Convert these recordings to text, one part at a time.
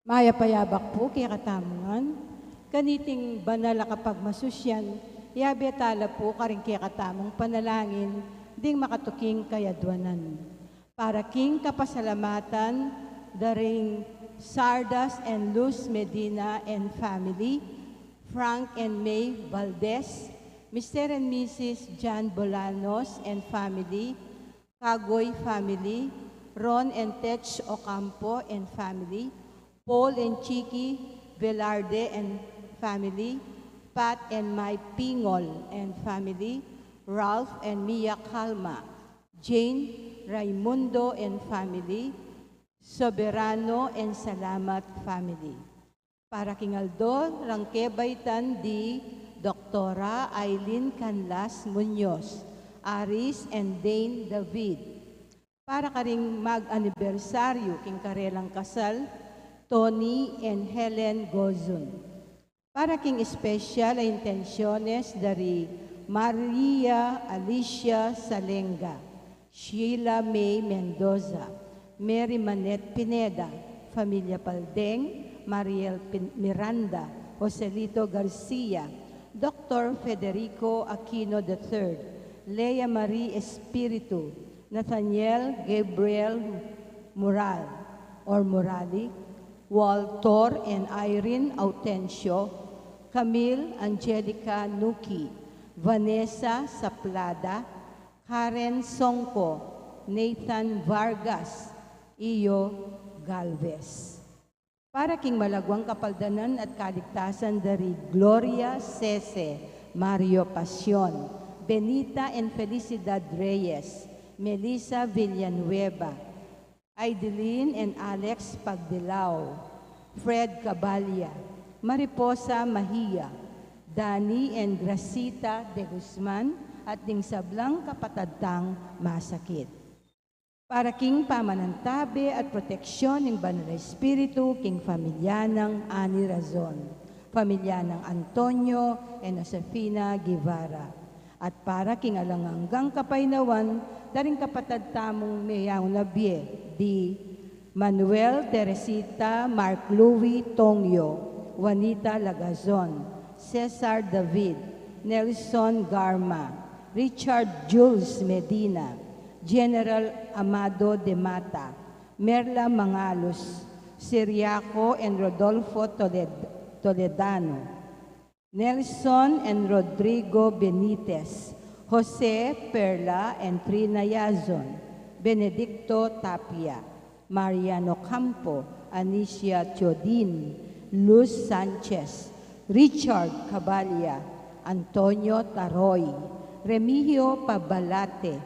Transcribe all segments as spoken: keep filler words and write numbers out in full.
Mayap a yabak pu kekatamu ngan, kaniting banal a kapagmasusyan, yabe tala pu karing kekatamung panalangin ding makatuking kayadwanan. Para king kapasalamatan da ring Sardas and Luz Medina and family, Frank and May Valdez, Mister and Missus John Bolanos and family, Kagoy family, Ron and Tech Ocampo and family, Paul and Chiki Velarde and family, Pat and Mike Pingol and family, Ralph and Mia Calma, Jane Raimundo and family, Soberano and Salamat family. Para king aldo rang kebaitan di Doktora Aileen Canlas Muñoz, Aris and Dane David. Para karing mag-anibersaryu king karelang kasal, Tony and Helen Gozun. Para king espesyal a intensyones da ri Maria Alicia Salenga, Sheila May Mendoza, Mary Manette Pineda, Familia Paldeng, Mariel Pin-, Miranda, Joselito Garcia, Doktor Federico Aquino the third, Lea Marie Espiritu, Nathaniel Gabriel Mural or Murali, Walter and Irene Autencio, Camille Angelica Nuki, Vanessa Saplada, Karen Songko, Nathan Vargas, Iyo Galvez. Para king malagwang kapaldanan at kaligtasan da ri Gloria Sese, Mario Pasion, Benita and Felicidad Reyes, Melissa Villanueva, Aideline and Alex Pagdilao, Fred Cabalia, Mariposa Mahia, Dani and Gracita de Guzman, at ding sablang kapatad tang masakit. Para king pamanantabe at proteksyon ning Banal a Espiritu king familia nang Ani Razon, familia nang Antonio and Josefina Guevara, at para king alang anggang kapaynawan da ring kapatad tamung meyaun a bie, di Manuel, Teresita, Mark Louis Tongyo, Juanita Lagazon, Cesar David, Nelson Garma, Richard Jules Medina, General Amado de Mata, Merla Mangalus, Siriaco and Rodolfo Toled-, Toledano, Nelson and Rodrigo Benitez, Jose, Perla and Trina Yazon, Benedicto Tapia, Mariano Campo, Anicia Teodin, Luz Sanchez, Richard Cabalia, Antonio Taroy, Remigio Pabalate,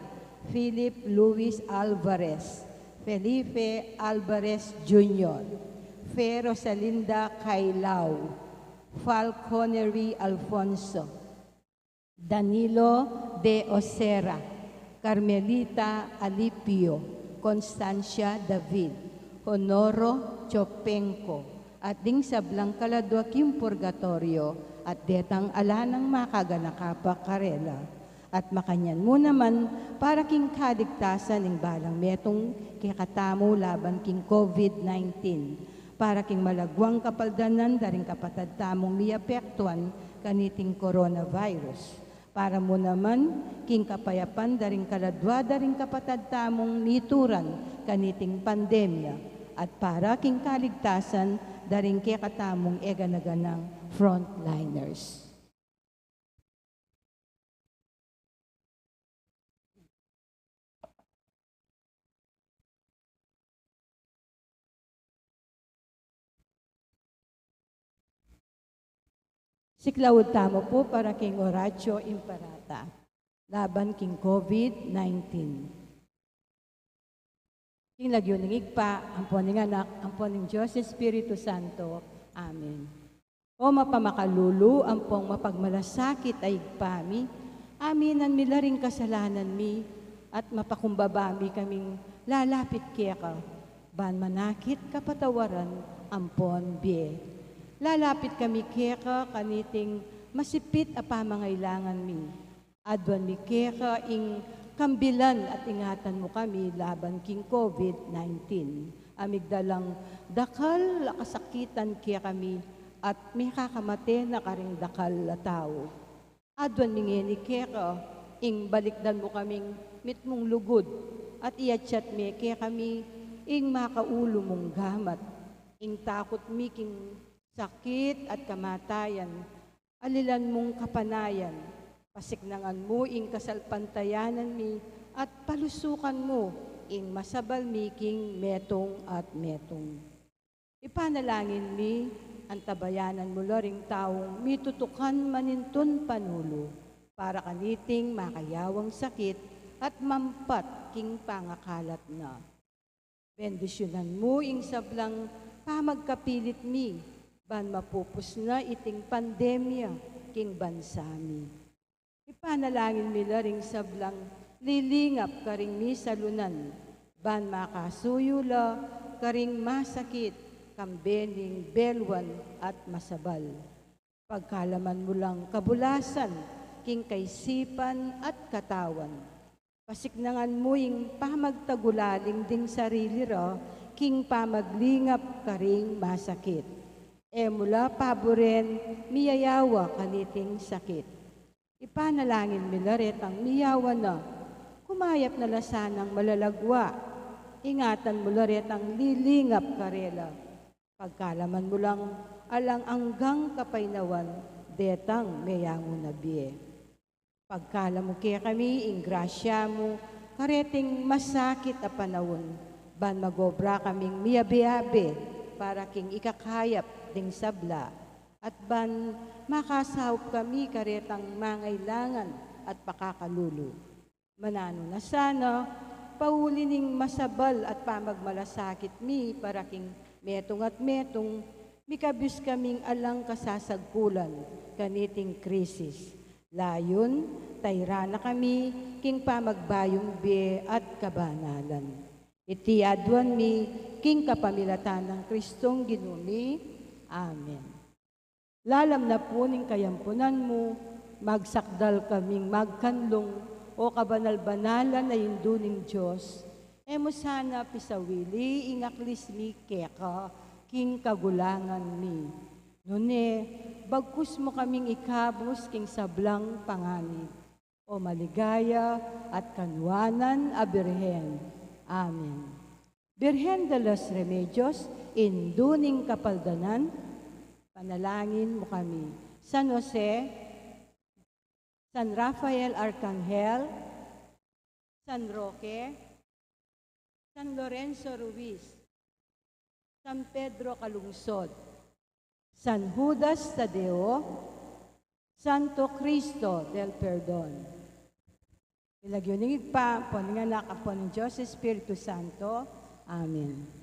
Philip Luis Alvarez, Felipe Alvarez Junior, Fe Rosalinda Cailao, Falconery Alfonso, Danilo de Osera, Carmelita Alipio, Constancia David, Honoro Chopenco, at ding sablang kaladua king purgatorio, at detang ala nang makaganaka pa karela. At makanyan mu naman para king kaligtasan ning balang metung kekatamu laban king COVID nineteen, para king malagwang kapaldanan da ring kapatad tamung miapektuan kaniting coronavirus, para mu naman king kapayapan da ring kaladua da ring kapatad tamung mituran kaniting pandemya, at para king kaligtasan da ring kekatamung egana-ganang frontliners. Siklaud tamu pu para king Oratio Imperata laban king COVID nineteen. King lagyu ning Ibpa, ampo ning Anak, ampo ning Dios Espiritu Santo. Amen. O mapamakalulu ampong mapagmalasakit a Ibpa mi, aminan mi la ring kasalanan mi, at mapakumbaba mi kaming lalapit keka, ban manakit kapatawaran ampon bie. Lalapit kami keka kaniting masipit a pamangailangan mi. Aduan mi keka ing kambilan at ingatan mu kami laban king COVID nineteen. a migdalang dakal a kasakitan kekami, at mekakamate na karing dakal a tau. Aduan mi ngeni keka, ing balikdan mu kaming mitmung lugud, at iatsat me kekami ing makaulu mung gamat. Ing takut mi king sakit at kamatayan, alilan mung kapanayan. Pasiknangan mu ing kasalpantayanan mi, at palusukan mu ing masabal mi king metung at metung. Ipanalangin mi, antabayanan mu la ring taung mitutukan manintun panulu para kaniting makayawang sakit at mampat king pangakalat na. Bendisyunan mu ing sablang pamagkapilit mi, ban mapupus na iting pandemya king bansa mi. Ipanalangin mi la ring sablang lilingap karing misalunan, ban makasuyu la karing masakit, kambe ning beluan at masabal. Pagkalaman mu lang kabulasan king kaisipan at katawan. Pasiknangan mu ing pamagtagulaling ding sarili ra king pamaglingap karing masakit. E mu la paburen miyayawa kaniting sakit. Ipanalangin mi la retang miyawa na, kumayap na la sanang malalagwa. Ingatan mu la retang lilingap karela. Pagkalaman mu lang alang anggang kapaynawan detang meyangu na bie. Pagkalam mu kekami ing grasya mu kareting masakit a panaun, ban magobra kaming miyabe-abe para king ikakayap ding sabla, at ban makasaup kami karetang mangailangan at pakakalulu. Mananu na sana, pauli ning masabal at pamagmalasakit mi para king metung at metung, mikabus kaming alang kasasagkulan kaniting krisis. Layun, tayra na kami king pamagbayung bie at kabanalan. Iti aduan mi king kapamilatan nang Kristong Ginu mi. Amen. Lalam na pu ning kayampunan mu, magsakdal kaming magkanlung, o kabanal-banalan a Indu ning Dios, e mu sana pisawili ing aklis mi keka king kagulangan mi. Nune, bagkus mu kaming ikabus king sablang panganib. O maligaya at kanuanan a Birhen. Amen. Birhen de los Remedios, Indu ning Kapaldanan, panalangin mu kami. San Jose, San Rafael Arcangel, San Roque, San Lorenzo Ruiz, San Pedro Calungsod, San Judas Tadeo, Santo Cristo del Perdon. King lagyu ning Ibpa, ampo ning Anak, ampo ning Dios Espiritu Santo. Amen.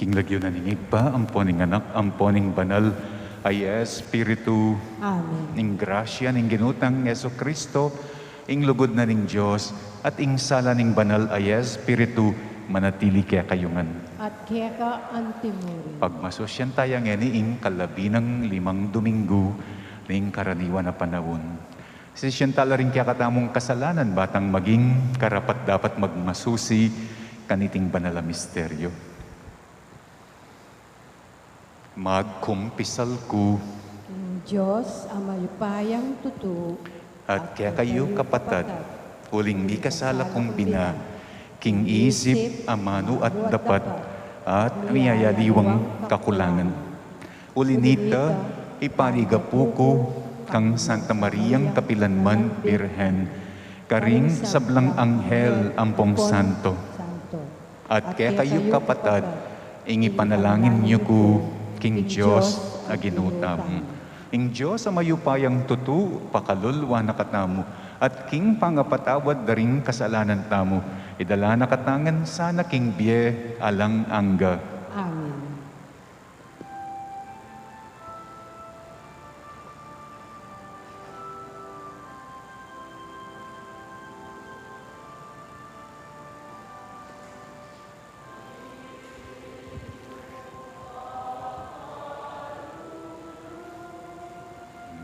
King lagyu na ning Ibpa, ampo ning Anak, ampo ning Banal a Espiritu. Amen. Ing grasya ning Ginu tang Jesucristo, ing lugud na ning Dios, at ing sala ning Banal a Espiritu, manatili kekayu ngan. At keka antimurin. Pagmasusyan taya ngeni ing kalabi nang limang Domingo ning karaniwan a panaun. Sisian tala ring kekatamung kasalanan, ba tang maging karapat-dapat magmasusi kaniting banal a misteryo. Magkumpisal ku. King Dios a mayupayang tutu, at kekayu kapatad, uling mikasala kung bina, king isip, amanu at dapat, at miyayaliwang kakulangan. Uli nita, iparigapu ku kang Santa Mariang kapilanman Birhen, karing sablang anghel ampong santo, at kekayu kapatad, ing ipanalangin yu ku king Dios a Ginu tamu. Ing Dios a mayupayang tutu, pakalulwan na katamu, at king pangapatawad da ring kasalanan tamu, idala na katamu ngan sana king bie alang angga. Amen.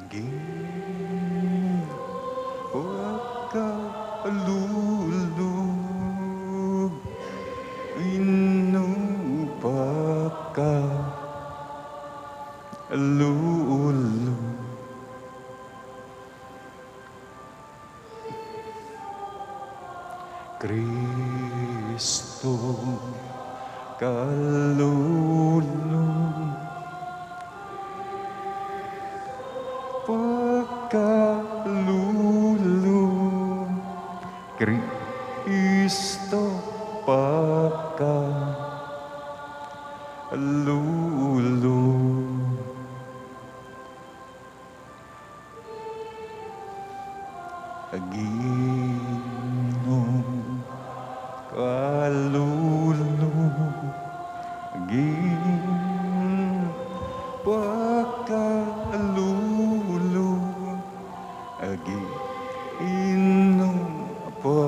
King pakalulu, inu pakalulu. Kristo kalulu, pakalulu, Kristo pakalulu. Ginung kalulu, Ginung pakalulu, Ginung pakalulu.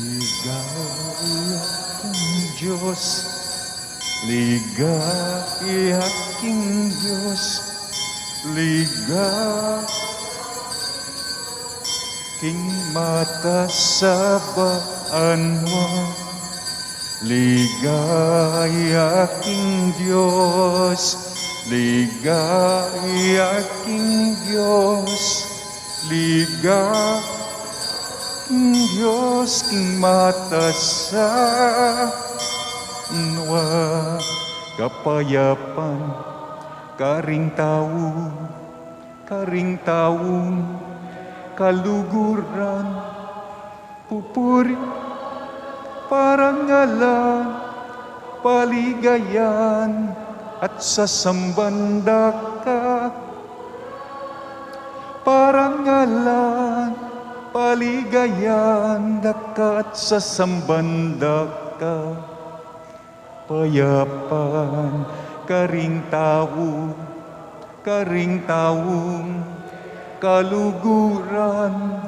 Ligaya king Dios, ligaya king Dios, ligaya king matas a banua. Ligaya king Dios, ligaya king Dios, ligaya king Dios king matas a banua. Kapayapan karing tau, karing taung kaluguran, pupuri, parangalan, paligayan, at sasamban da ka. Parangalan, paligayan da ka, at sasamban da ka. Kapayapan karing tau, karing taung kaluguran,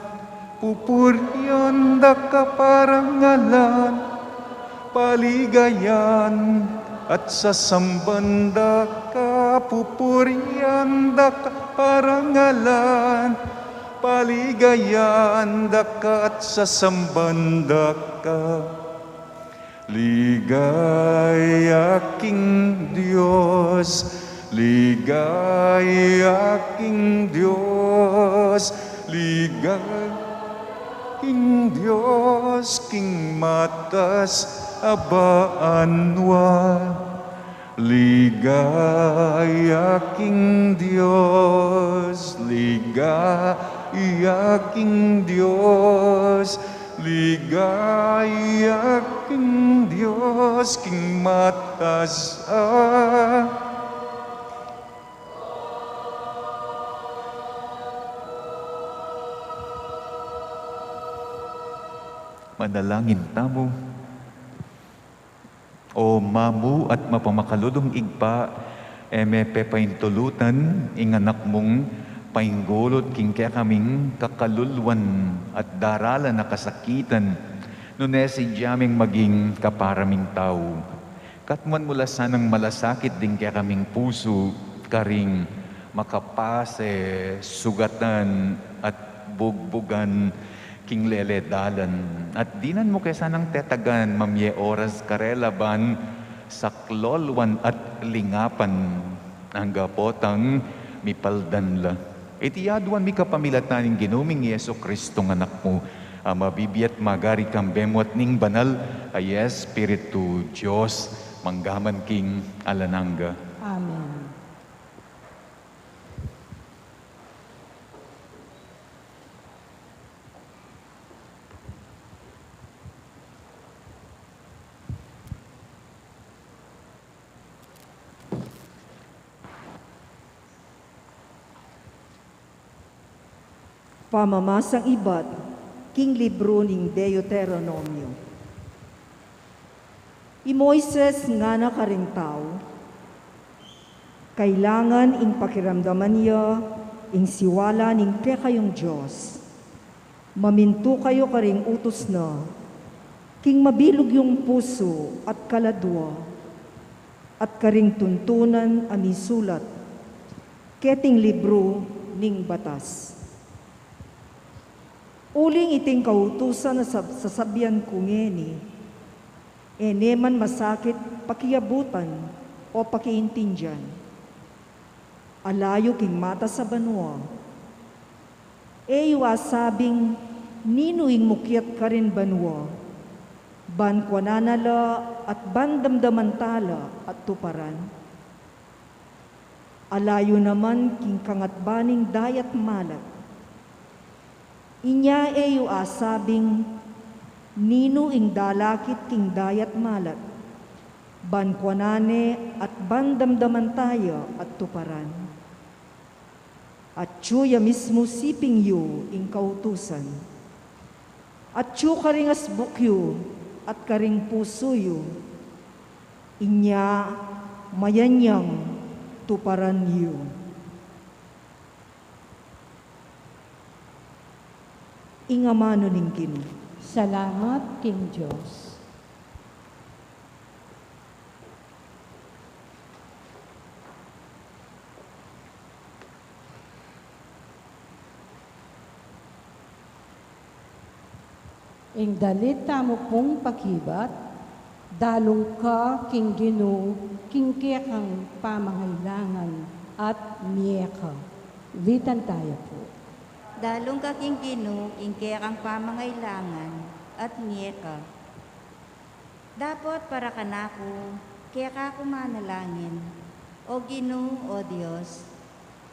pupurian da ka. Parangalan, paligayan, at sasamban da ka. Pupurian da ka. Parangalan, paligayan da ka, at sasamban da ka. Ligaya king Dios, ligaya king Dios, ligaya king Dios king matas a banua. Ligaya king Dios, ligaya king Dios, Ligaya king Dios king mataas a. Manalangin tamu. O mamu at mapamakalulung Ibpa, e me pepaintulutan ing Anak mung painggulut king kekaming kakaluluan at daralan a kasakitan, nune sadya meng maging kapara ming tau. Katmuan mu la sanang malasakit ding kekaming pusu, karing makapase, sugatan, at bugbugan king lele dalan, at dinan mu ke sanang tetagan mamie oras karela ban saklolwan at lingapan, angga potang mipaldan la. Iti aduan mi kapamilatan ning Ginu ming Jesucristo nga Anak mu, a mabibie at magari kambe mu at ning Banal a Espiritu, Dios, mangga man king alang angga. Amen. Pamamasang ibat king libru ning Deuteronomio. I Moises ngana karing tau, kailangan ing pakiramdaman ya ing siwala ning kekayung Dios. Mamintu kayu karing utus na king mabilug yung pusu at kaladua, at karing tuntunan a misulat keting libru ning batas. Uling iting kautusan a sab-, sasabian ku ngeni, e ne man masakit pakiabutan o pakiintindian. Ala yu king matas a banua. E yu asabing, "Ninu ing mukyat karin banua?" Ban kuanan na la at ban damdaman ta la at tuparan. Ala yu naman king kangatba ning dayat malat. Inya e yu asabing, "Ninu ing dalakit king dayat malat?" Ban kuanan ne at ban damdaman ta ya at tuparan. Atyu ya mismu siping yu ing kautusan. Atyu karing asbuk yu at karing pusu yu. Inya mayan yang tuparan yu. Ing amanu ning Ginu. Salamat king Dios. Ing dalit tamu pung pakibat, dalung ka king Ginu king kekang pamangailangan at mie ka. Ulitan taya pu. Dalung ka king Ginu king kekang pamangailangan at mie ka. Dapot para kanaku, keka ku manalangin, O Ginu, O Dios,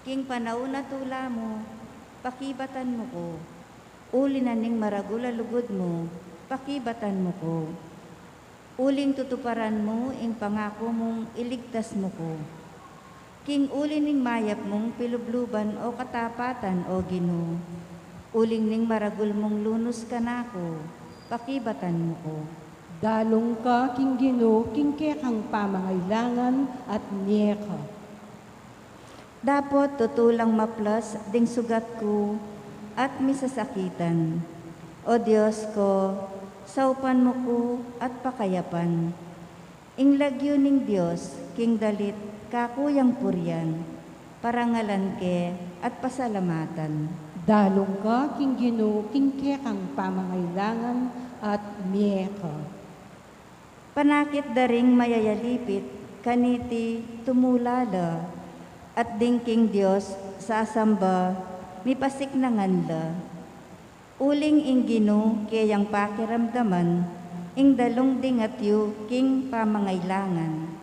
king panaun a tula mu, pakibatan mu ku. Uli na ning maragul a lugud mu, pakibatan mu ku. Uling tutuparan mu ing pangaku mung iligtas mu ku. King uli ning mayap mung pilubluban o katapatan, O Ginu, uling ning maragul mung lunus kanaku, pakibatan mu ku. Dalung ka king Ginu king kekang pamangailangan at mie ka. Dapot tutu lang maplas ding sugat ku at misasakitan. O Dios ko, saupan mu ku at pakayapan. Ing lagyu ning Dios king dalit kaku yang purian, parangalan ke at pasalamatan. Dalung ka king Ginu king kekang pamangailangan at mie ka. Panakit da ring mayayalipit kaniti tumula la, at ding king Dios sasamba mipasiknangan la. Uling ing Ginu keyang pakiramdaman ing dalung ding atyu king pamangailangan,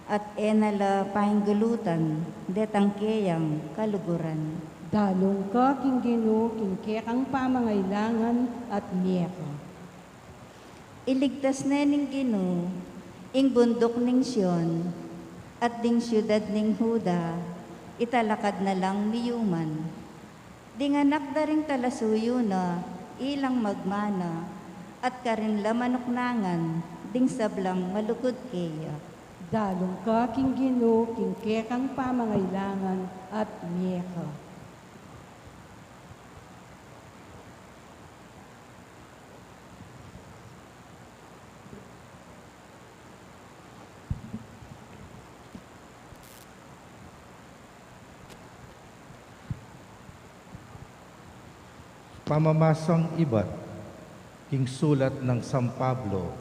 at e na la painggulutan detang keyang kaluguran. Dalung ka king Ginu king kekang pamangailangan at mie ka. Iligtas ne ning Ginu ing bunduk ning Sion, at ding siudad ning Juda italakad na lang miyuman. Ding anak da ring talasuyu na ilang magmana, at karin la manuknangan ding sablang malukud keya. Dalung ka king Ginu king kekang pamangailangan at mie ka. Pamamasang ibat king sulat nang San Pablo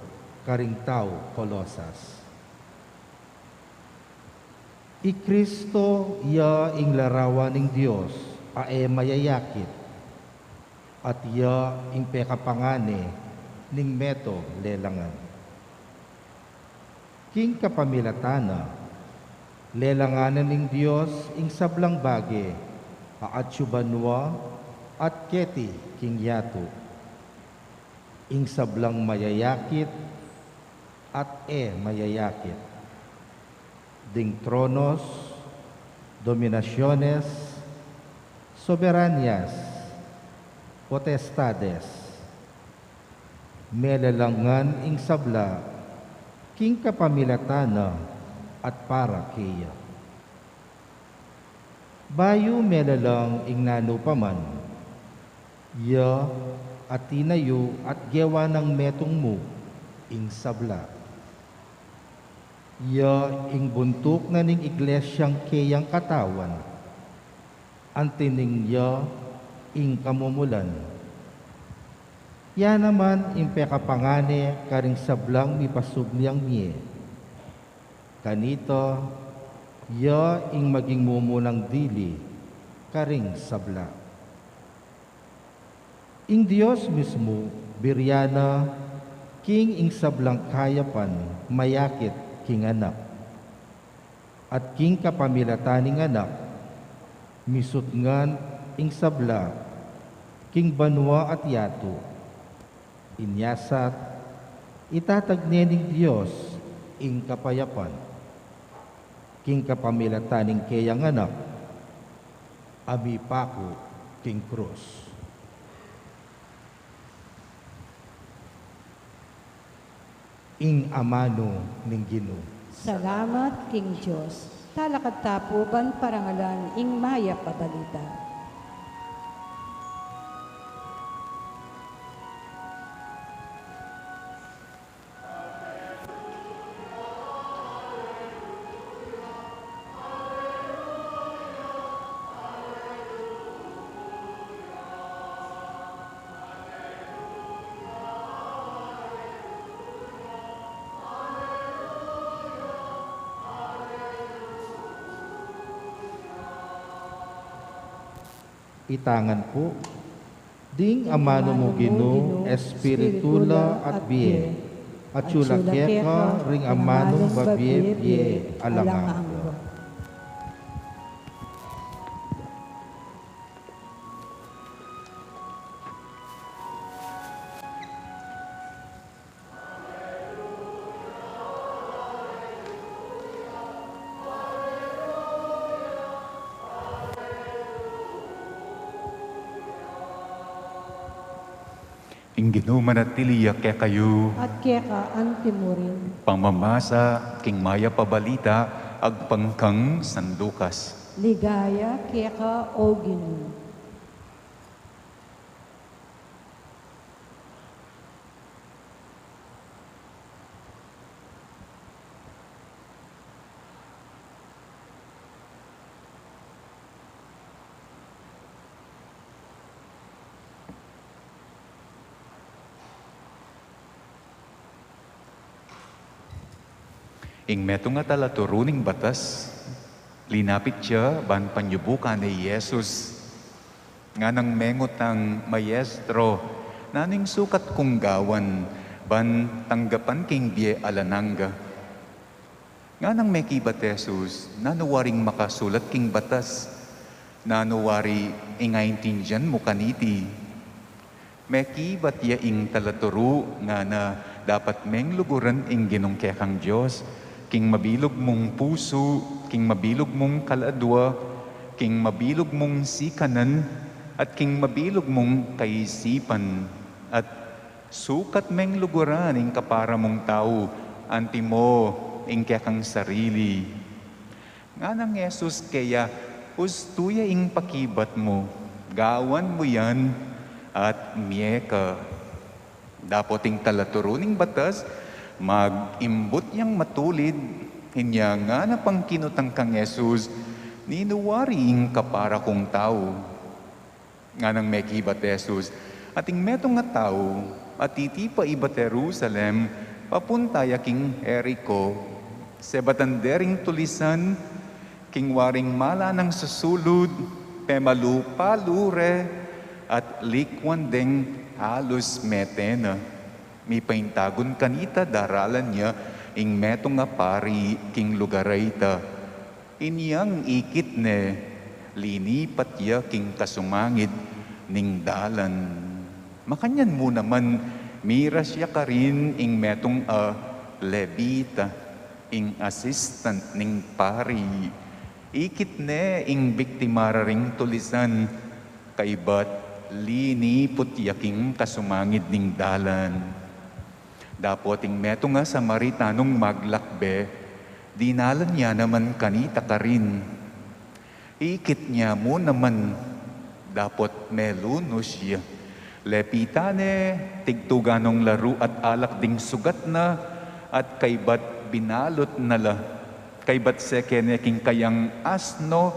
karing tau Colosas. I Kristo ya ing larawan ning Dios a e mayayakit, at ya ing pekapangane ning metung lelangan. King kapamilatan na, lelangan na ning Dios ing sablang bage a atyu banua at keti king yatu, ing sablang mayayakit at e mayayakit, ding tronos, dominasiones, soberanias, potestades. Melelangan ing sabla king kapamilatan na at para keya. Bayu melelang ing nanu pa man, ya a tinayu at gewa nang metung mu ing sabla. Ya ing buntuk na ning iglesiang keyang katawan, anti ning ya ing kamumulan. Ya naman ing pekapangane karing sablang mipasubli ing mie. Kanita, ya ing maging mumunang dili karing sabla. Ing Dios mismu birian na king ing sablang kayapan mayakit king Anak, at king kapamilatan ning Anak, misutngan ing sabla king banua at yatu. Inya sa, itatag ne ning Dios ing kapayapan king kapamilatan ning keyang Anak a mipaku king krus. Ing amanu ning Ginu. Salamat king Dios. Talakad ta pu ban parangalan ing mayap a balita. Itangan pu. Ding amanu mu Ginu, espiritu la at bie, atyu la keka ring amanung babie bie alang angga. Ing Ginu manatili ya kekayu. At keka antimurin. Pamamasa king mayap a balita agpang kang San Lucas. Ligaya keka, O Ginu. Ing metung a talaturu ning batas, linapit ya ban panyubukan ne i Jesus. Nganang mengutang, Maestro, nanu ing sukat kung gawan ban tanggapan king bie alang angga? Nganang mekibat i Jesus, nanu wari ing makasulat king batas? Nanu wari ing aintindian mu kaniti? Mekibat ya ing talaturu, ngana, Dapat meng luguran ing Ginung kekang Dios, king mabilug mung pusu, king mabilug mung kaladua, king mabilug mung sikanan, at king mabilug mung kaisipan, at sukat meng luguran ing kapara mung tau, antimo ing kekang sarili. Nganang Jesus keya, ustu ya ing pakibat mu, gawan mu yan, at mie ka. Dapot ing talaturu ning batas, mag-imbut yang matulid, inya ngana pang kinutang kang Jesus, ninu wari ing kapara kung tau. Nganang mekibat Jesus, ating metung a tau, a titipa ibat Jerusalem, papunta ya king Jerico. Sebatan de ring tulisan, king waring mala nang susulud, pemalu-palu re, at likwan deng halus mete na. Mipaintagun kanita daralan ya ing metung a pari king lugar a ita. Inyang ikit ne, linipat ya king kasumangid ning dalan. Makanyan mu naman, miras ya karin ing metung a Levita, ing assistant ning pari. Ikit ne ing biktima ra ring tulisan, kaybat liniput ya king kasumangid ning dalan. Dapot ing metung a Samaritanung maglakbe, dinalan ya naman kanita karin. Ikit ne mu naman, dapot melunus ya. Lepitan ne, tigtugan nong laru at alak ding sugat na, at kaybat binalut na la. Kaybat seke ne king kayang asno,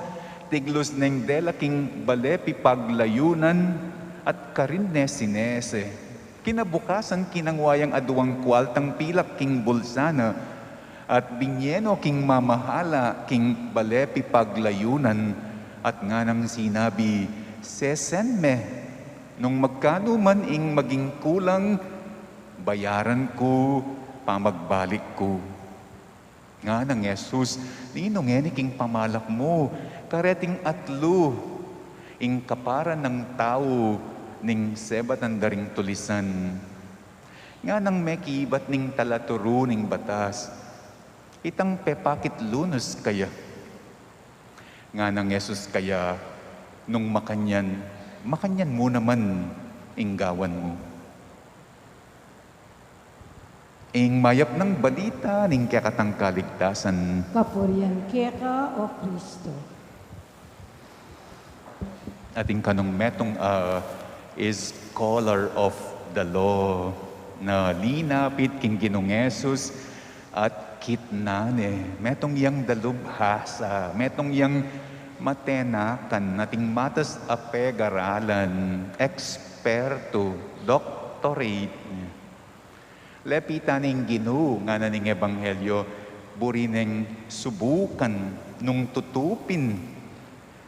tiglus neng dela king bale pipaglayunan, at karin ne sinese. Kinabukasan kinangwa yang aduang kwaltang pilak king bulsa na, at binie no king mamahala king bale pipaglayunan, at nganang sinabi, sesen me, nung magkanu man ing maging kulang, bayaran ku pamagbalik ku. Nganang Jesus, ninu ngeni king pamalak mu, kareting atlu ing kapara nang tau ning sebatan da ring tulisan. Nganang mekibat ning talaturu ning batas, itang pepakit lunus kaya. Nganang Jesus kaya, nung makanyan, makanyan mu naman ing gawan mu. Ing mayap nang balita ning kekatang kaligtasan. Kapurian keka, O Kristo. Atin kanung metung a scholar of the law na linapit king Ginung Jesus at kitnan ne, metung yang dalubhasa, metung yang matenakan, atin matas a pegaralan, eksperto, doctorate. Lepitan ne ing Ginu, ngana ning Ebanghelyo, buri neng subukan nung tutupin,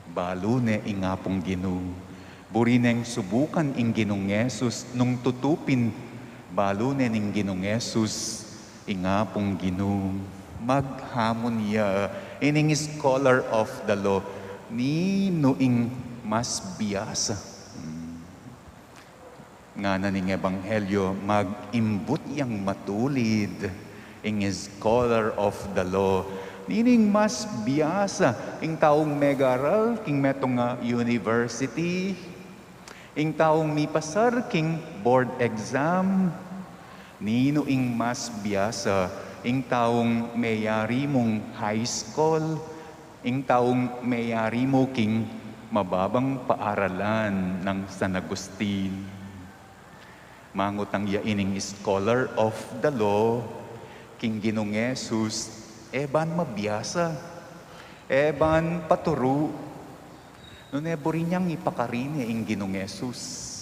balu ne ing Apung Ginu. Buri neng subukan ing Ginung Jesus nung tutupin, balu ne ning Ginung Jesus ing Apung Ginu. Maghamun ya ining scholar of the law, ninu ing mas biasa? Hmm. Ngana ning Ebanghelyo, mag-imbut yang matulid ing scholar of the law. Ninu ing mas biasa? Ing taung megaral king metung a university, ing taung mipasar king board exam, ninu ing mas biasa? Ing taung meyari mung high school, ing taung meyari mu king mababang paaralan nang San Agustin. Mangutang ya ining scholar of the law king Ginung Jesus, e ban mabiasa, e ban paturu, nune buri neng ipakarine ing Ginung Jesus.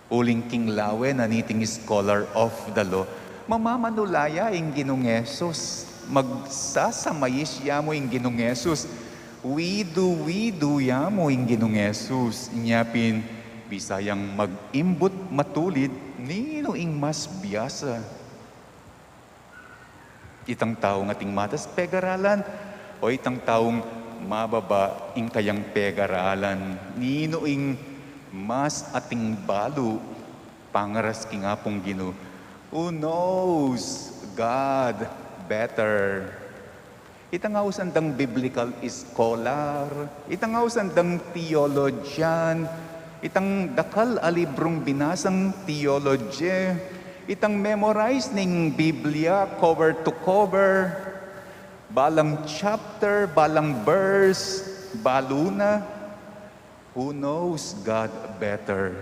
Uling king lawen na niting scholar of the law, mamamanulaya ing Ginung Jesus. Magsasamais ya mu ing Ginung Jesus. Widu-widu ya mu ing Ginung Jesus. Inya pin, bisa yang mag-imbut matulid, ninu ing mas biasa? Itang taung ating matas pegaralan, o itang taung mababa ing kayang pegaralan? Ninu ing mas ating balu pangaras king Apung Ginu? Who knows God better? Itang ausan dang biblical scholar, itang ausan dang theologian, itang dakal a librung binasang theology, itang memorize ning Biblia cover to cover, balang chapter, balang verse, balu na. Who knows God better?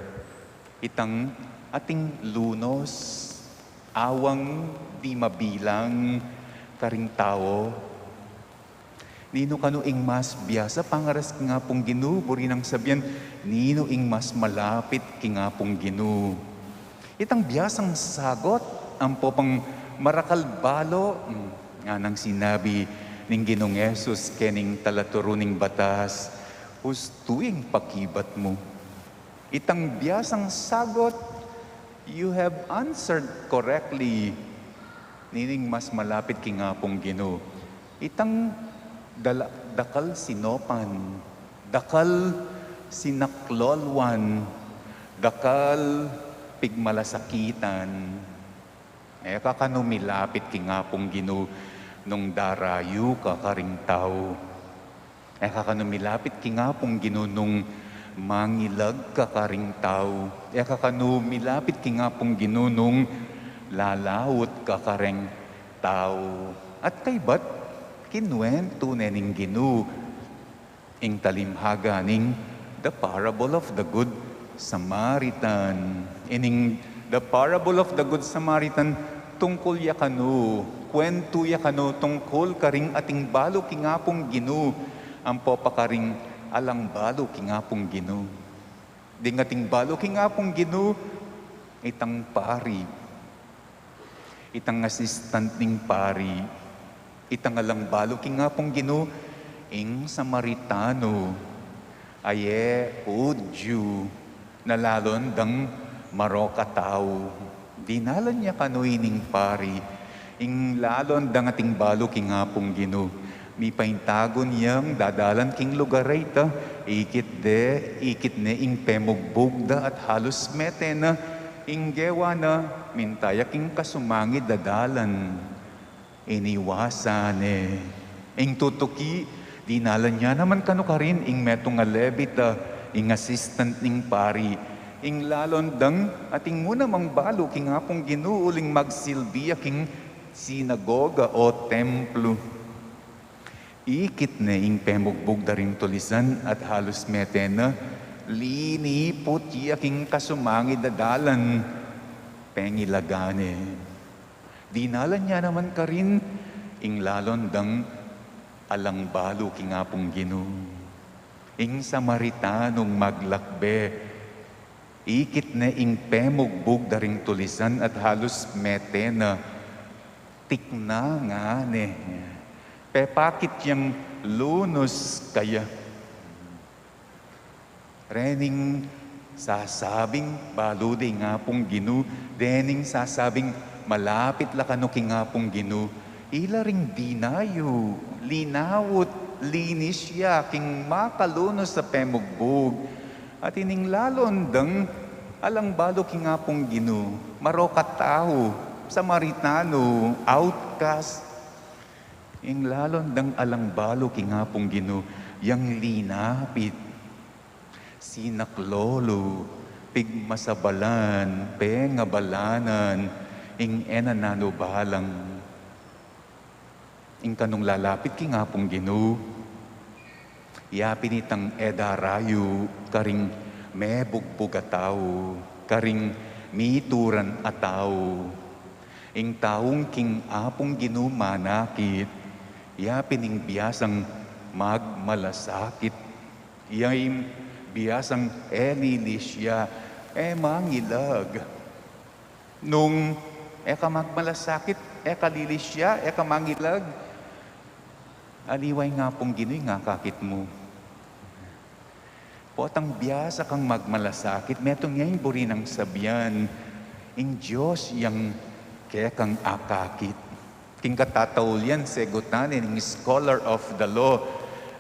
Itang ating lunus, awang di mabilang karing tau. Ninu kanu ing mas biasa pangaras king Apung Ginu? Buri nang sabian, ninu ing mas malapit king Apung Ginu? Itang biasang sagot, ampo pang marakal balu, hmm, nganang sinabi ning Ginung Jesus kening talaturu ning batas, "Hustu ing pakibat mu." Itang biasang sagot, "You have answered correctly." Ninu ing mas malapit king Apung Ginu? Itang dala-, dakal sinopan, dakal sinaklolwan, dakal pigmalasakitan. E ka kanu milapit king Apung Ginu nung darayu ka karing tau. E ka kanu milapit king Apung Ginu nung mangilag ka karing tau. E ka kanu milapit king Apung Ginu nung lalaut ka karing tau. At kaybat, kinuwentu ne ning Ginu ing talimhaga ning The Parable of the Good Samaritan. Ining The Parable of the Good Samaritan, tungkul ya kanu, kuwentu ya kanu tungkul karing ating balu king Apung Ginu, ampo pa karing alang balu king Apung Ginu. Ding ating balu king Apung Ginu, itang pari. Itang assistant ning pari, itang alang balu king Apung Ginu, ing Samaritano, a e Hudyu, na lalon dang marok a tau. Dinalan ya kanu ining pari, ing lalon dang ating balu king Apung Ginu. Mipaintagun yang dadalan king lugar a ita, ikit de, ikit ne ing pemugbug da at halus mete na, ing gewa na, minta ya king kasumangid a dalan. Iniwasan ne. Ing tutuki, dinalan ya naman kanu karin ing metung a Levita, ing assistant ning pari. Ing lalon dang ating mu namang balu king Apung Ginu uling magsilbi ya king sinagoga o templo. Ikit ne ing pemugbug da ring tulisan at halus mete na, liniput ya king kasumangid a dalan, pengilagan ne. Dinalan ya naman karin ing lalon dang alang balu king Apung Ginu. Ing Samaritanong maglakbe, ikit ne ing pemugbug da ring tulisan at halus mete na, tikna ngana ne. Pepakit yang lunus kaya. Dening sasabing balu de ing Apung Ginu, dening sasabing malapit la kanu king Apung Ginu, ila ring dinayu, linaut, linis ya king makalunus a pemugbug. At ining lalon dang alang balu king Apung Ginu, marok a tau, Samaritano, outcast. Ing lalon dang alang balu king Apung Ginu, yang linapit, sinaklolo, pigmasabalan, pengabalanan, ing e na nanu balang. Ing kanung lalapit king Apung Ginu, yapin itang e darayu karing mebugbug a tau, karing mituran a tau. Ing taung king Apung Ginu manakit, yapin ing biasang magmalasakit. Ing biasang e lilisya, e mangilag. Nung e ka magmalasakit, e ka lilisya, e ka mangilag, aliwa ing Apung Ginu ing akakit mu. Potang biasa kang magmalasakit, metung ya ing buri nang sabian, ing Dios yang kekang akakit. King katataulian, segutan ne ning scholar of the law,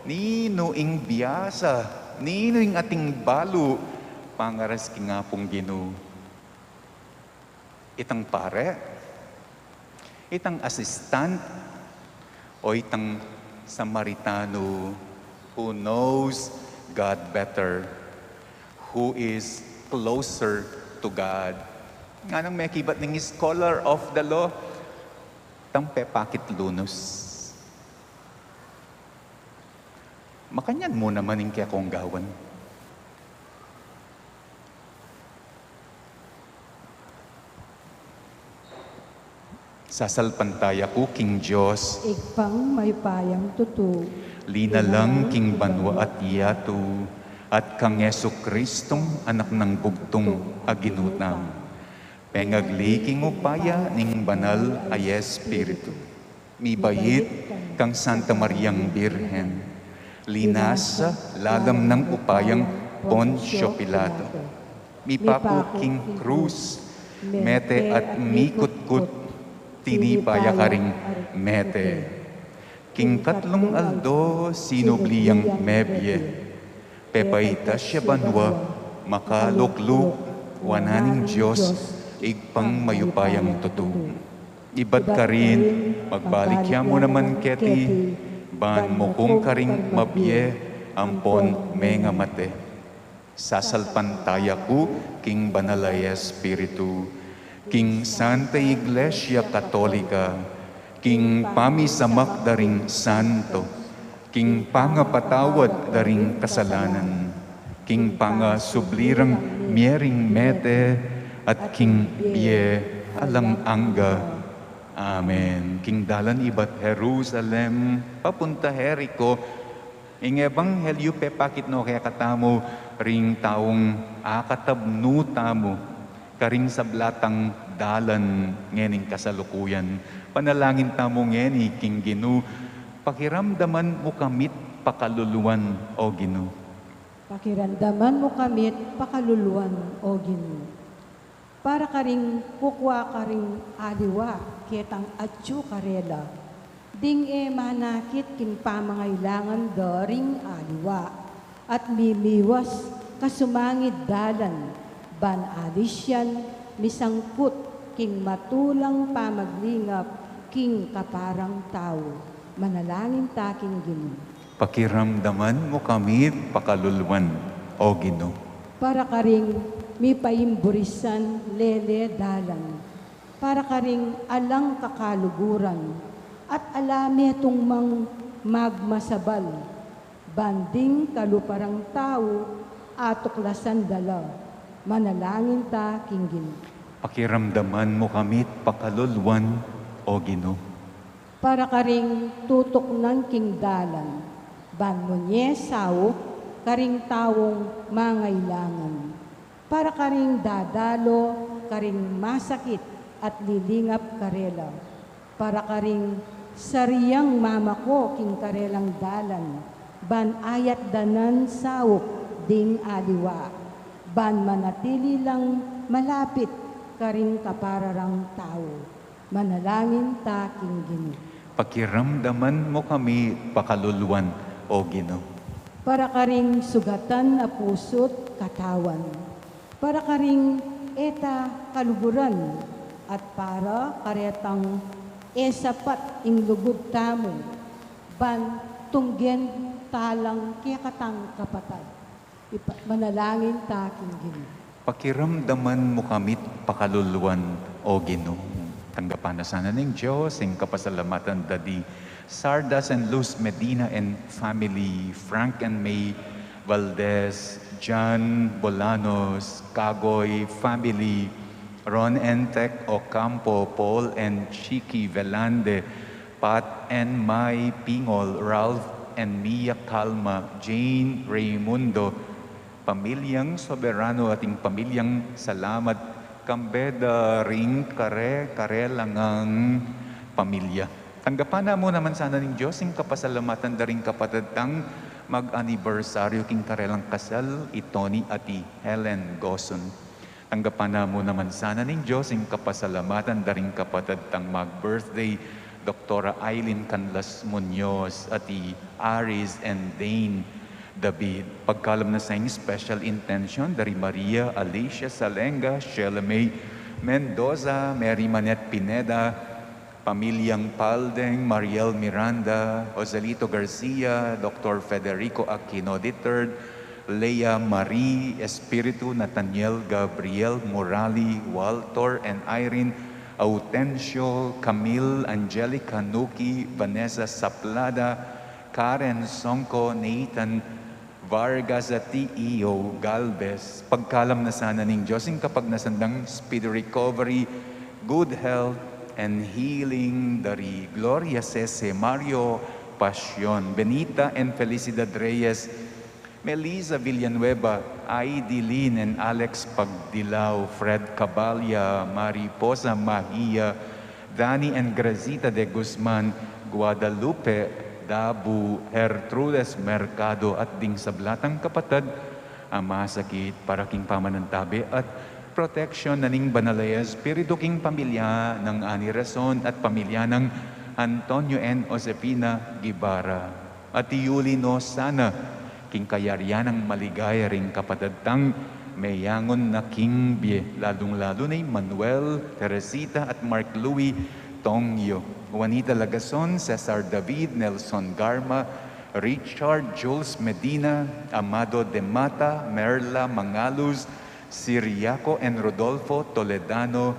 ninu ing biasa, ninu ing ating balu pangaras king Apung Ginu? Itang pare, itang assistant, o itang Samaritano who knows God better, who is closer to God. Nganang mekibat ning scholar of the law, itang pepakit lunus. Makanyan mu naman ing kekong gawan. Sasalpantaya ku king Dios, Ibpang mayupayang tutu, linalang king banua at yatu, at kang Jesucristong Anak nang bugtung a Ginu tamu, pengagli king upaya ning Banal a Espiritu, mibait kang Santa Mariang Birhen, linasa lalam nang upayang Poncio Pilato, mipaku king krus, mete at mikutkut, tinipa ya karing mete. King katlung aldo sinubli yang mebie, pebaytas ya banua, makalukluk wanan ning Dios, Ibpang mayupayang tutu. Ibat karin, magbalik ya mu naman keti, ban mukung karing mabie ampon mengamate. Sasalpantaya ku king Banal a Espiritu, king Santa Iglesia Katolika, king pamisamak da ring santo, king pangapatawad da ring kasalanan, king pangasubli rang mie ring mete, at king bie alang angga. Amen. King dalan ibat Jerusalem papunta Jerico, ing ebanghelyu pepakit no kekatamu ring taung akatabnu tamu karing sabla tang dalan ngening kasalukuyan. Panalangin tamu ngeni king Ginu, pakiramdaman mu kamit pakaluluan, O Ginu. Pakiramdaman mu kamit pakaluluan, O Ginu. Para karing kukua karing aliwa ketang atyu karela, ding e manakit king pamangailangan da ring aliwa, at mimiwas kasumangid dalan, ban alis yan misangkut king matulang pamaglingap king kaparang tau. Manalangin ta king Ginu. Pakiramdaman mu kami pakaluluan, O Ginu. Para karing mipaimburisan lele dalan, para karing alang kakaluguran, at ala metung mang magmasabal, ban ding kalupa rang tau atuklasan da la. Manalangin ta king Ginu. Pakiramdaman mu kami pakaluluan, O Ginu. Para karing tutuknan king dalan, ban munye saup karing taung mangailangan. Para karing dadalo karing masakit at lilingap karela. Para karing sariang mamako king karelang dalan, ban ayat da nang saup ding aliwa, ban manatili lang malapit karing kapara rang tau. Manalangin ta king Ginu. Pakiramdaman mu kami pakaluluan, O Ginu. Para karing sugatan a pusu't katawan, para karing e ta kaluguran, at para karetang e sapat ing lugud tamu, ban tunggen ta lang kekatang kapatad. Ipa-, manalangin ta king Ginu. Pakiramdaman mu kami't pakaluluan, O Ginu. Tanggapan na sana ning Dios ing kapasalamatan da di Sardas and Luz Medina and family, Frank and May Valdez, John Bolanos, Kagoy family, Ron and Tech Ocampo, Paul and Chiki Velande, Pat and Mai Pingol, Ralph and Mia Calma, Jane Raimundo, pamilyang Soberano at ing pamilyang Salamat, kambe da ring kare-karelang pamilya. Tanggapan na mu naman sana ning Dios ing kapasalamatan da ring kapatad tang mag-anibersaryu king karelang kasal, i Tony at i Helen Goson. Tanggapan na mu naman sana ning Dios ing kapasalamatan da ring kapatad tang mag-birthday, Doktora Aileen Canlas Muñoz at i Aris and Dane David. Pagkalam na sa ing special intention da ri Maria Alicia Salenga, Sheila May Mendoza, Mary Manette Pineda, pamilyang Paldeng, Mariel Miranda, Joselito Garcia, Doktor Federico Aquino the third, Lea Marie, Espiritu Nathaniel Gabriel Murali, Walter and Irene, Autencio, Camille, Angelica Nuki, Vanessa Saplada, Karen Songko, Nathan Vargas at E O Galvez. Pagkalam na sana ning Diyos ing kapagnasan dang speedy recovery, good health, and healing dari Gloria Sese, Mario Pasion, Benita and Felicidad Reyes, Melissa Villanueva, Aidilin and Alex Pagdilao, Fred Cabalia, Mariposa Mahia, Danny and Grazita de Guzman, Guadalupe Dabu, Gertrudes Mercado, at ding sablang kapatad a masakit, para king pamanantabe at proteksyon na ning Banal a Espiritu king pamilya nang Ani Rason at pamilya nang Antonio and Josefina Guevara. At iyuli no sana king kayarian nang maligaya ring kapatad tang meyangu na king bie, lalung-lalu na i Manuel, Teresita, at Mark Louis Tongyo, Juanita Lagason, Cesar David, Nelson Garma, Richard, Jules Medina, Amado de Mata, Merla Mangalus, Siriaco and Rodolfo Toledano,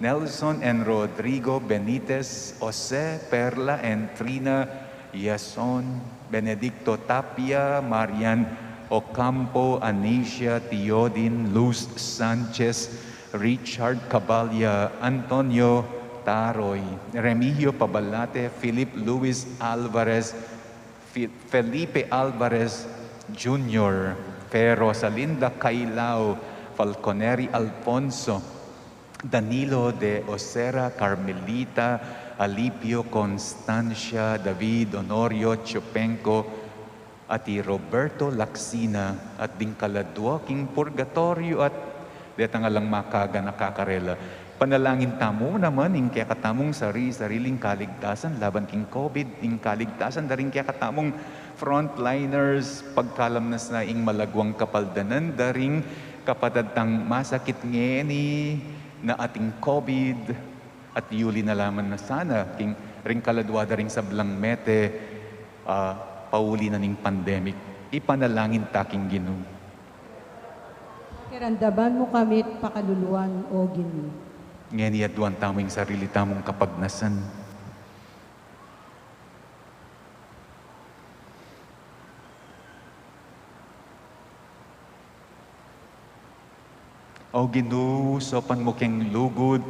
Nelson and Rodrigo Benitez, Jose, Perla and Trina Yason, Benedicto Tapia, Marian Ocampo, Anicia Teodin, Luz Sanchez, Richard Cabalia, Antonio Taroy, Remigio Pabalate, Philip Luis Alvarez, Fi-, Felipe Alvarez Junior, Fe Rosalinda Cailao, Falconeri Alfonso, Danilo de Osera, Carmelita, Alipio, Constancia, David, Honorio, Chupenco, at i Roberto Laksina, at ding kaladua king purgatoryo, at detang alang makaganaka karela. Panalangin tamu naman ing kekatamung sari-sariling kaligtasan laban king COVID, ing kaligtasan da ring kekatamung frontliners, pagkalam na sana ing malaguang kapaldanan da ring kapatad tang masakit ngeni na ating COVID, at yuli na la man na sana king ring kaladua da ring sablang mete, ah, pauli na ning pandemic. Ipanalangin ta king Ginu. Pakiramdaman mu kami't pakaluluan, O Ginu. Ngeni aduan tamu ing sarili tamung kapagnasan. O Ginu, saupan mu keng lugud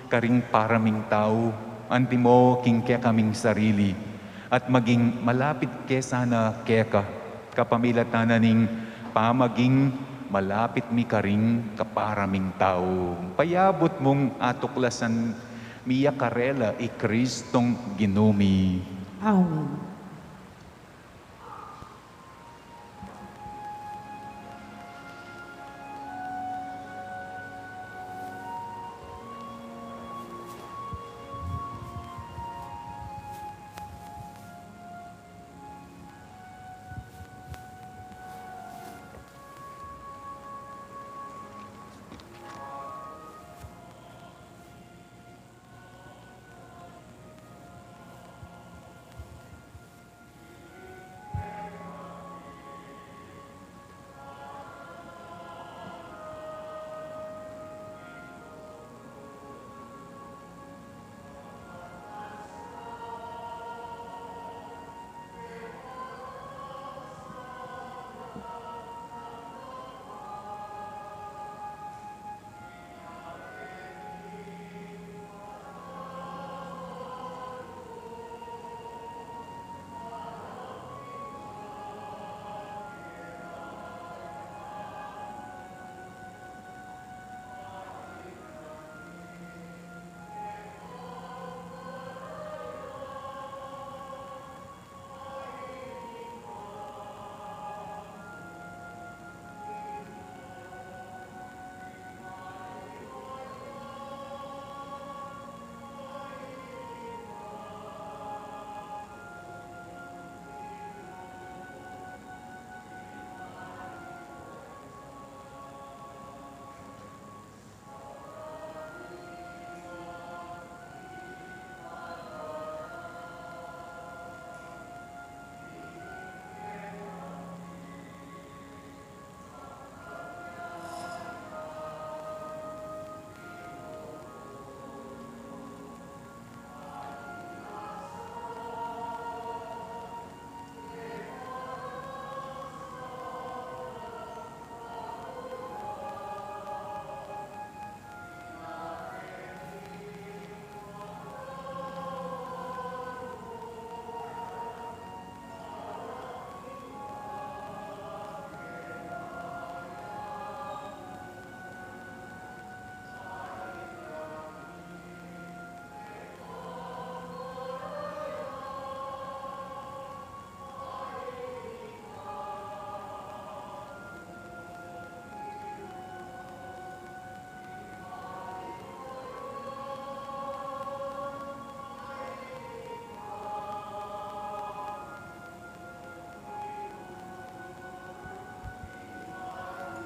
karing para ming tau, antimo king kekaming sarili, at maging malapit ke sana keka, kapamilatan na ning pamaging malapit mi karing kapara ming tau. Payabut mung atuklasan mi ya karela i Kristong Ginu mi. Amen.